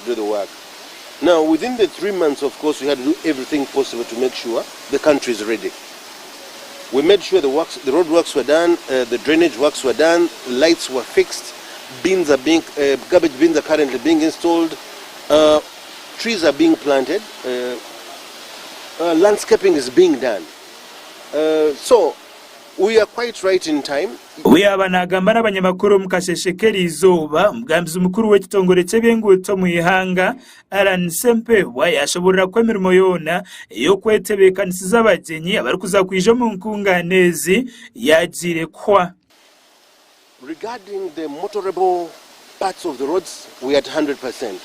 do the work. Now, within the 3 months, of course, we had to do everything possible to make sure the country is ready. We made sure the works, the road works were done, the drainage works were done, lights were fixed, bins are being, garbage bins are currently being installed, trees are being planted, landscaping is being done. So we are quite right in time. Obu yaaba naagamba n'abanyamakuru omu kasheeshe k'eriizooba, omugambizi mukuru w'ekitongore ky'eby'enguuto omu ihanga, Allan Ssempebwa yaashoboorora ku emirimo yoona ey'okwetebeekanisiza abagyenyi abarikuza kwija omu nkungaana ezi yaagiire kuhwa. Regarding the motorable parts of the roads, we are at 100%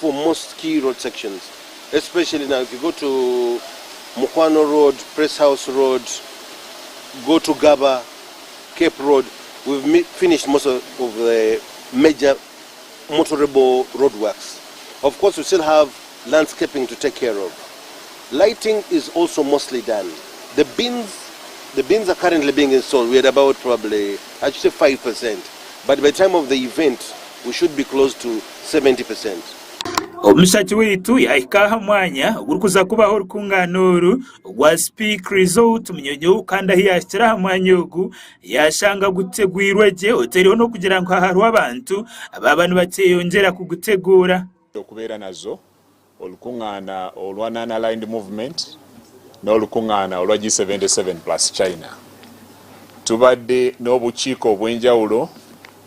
for most key road sections, especially now if you go to Mukwano Road, Press House Road, go to Gaba, Cape Road, we've finished most of the major motorable roadworks. Of course, we still have landscaping to take care of. Lighting is also mostly done. The bins are currently being installed. We are about probably, I should say 5%. But by the time of the event, we should be close to 70%. Omushaki waitu yahika aha mwanya ogurikuza kubaho orukungaana oru ogwa Speke Resort Munyonyo kandi ahu yahikire aha mwanya ogu yashanga gutegwirwe gye otereho n'okugira ngu hariho abantu ababa nibakyeyongyera kuguteguura. Okubeera nazo olukuŋŋaana olwa Non-Aligned Movement n'olukuŋŋaana olwa G77 plus China. Tubadde n'obukiiko obw'enjawulo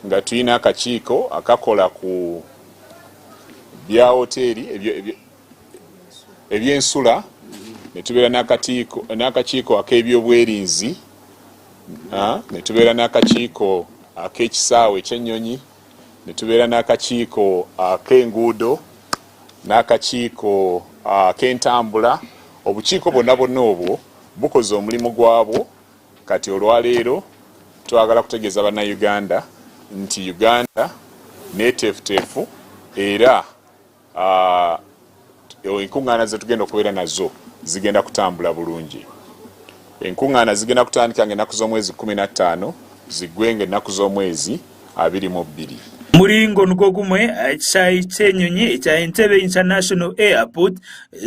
nga tulina akakiiko akakola ku bya woteeri ebyensula, ne tubeera n'akakiiko ak'ebyobwerinzi, ne tubeera n'akakiiko ak'ekisaawe ekyennyonyi, ne tubeera n'akakiiko ak'enguudo n'akakiiko ak'entambula. Obukiiko bwonna bwonna obwo bukoze omulimu gwabwo. Kati olwaleero twagala kutegeeza Bannayuganda nti Uganda neeteefuteefu era enkuŋŋaana zetugenda okubeera nazo zigenda kutambula bulungi. Enkuŋŋaana zigenda kutandika nga ennaku z'omwezi 15, ziggwe nga ennaku z'omwezi 22. Muringo nigwo gumwe, aha kishaayi ky'enyonyi ekya Entebbe International Airport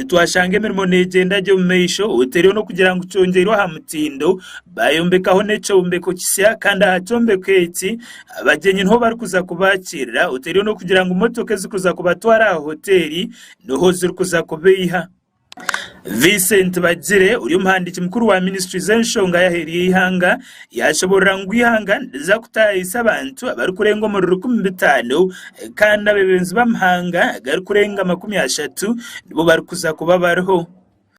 twashanga emirimo neegyenda gye omu maisho otereho n'okugira ngu kyongyerwe aha mutindo bayombekaho n'ekyombeko kisya kandi aha kyombeko eki abagyenyi niho barikuza kubakiirira otereho n'okugira ngu motoka ezirikuza kubatwara aha hoteeri niho zirikuza kubaiha. Vincent Bagire ori omuhandiiki mukuru wa minisiture z'enshonga y'aheeru y'eihanga yashoborora ngu eihanga niriza kutaayisa abantu abarikurenga omuri 5000 kandi abeebembezi b'amahanga agarikurenga 30 nibo barikuza kuba bariho.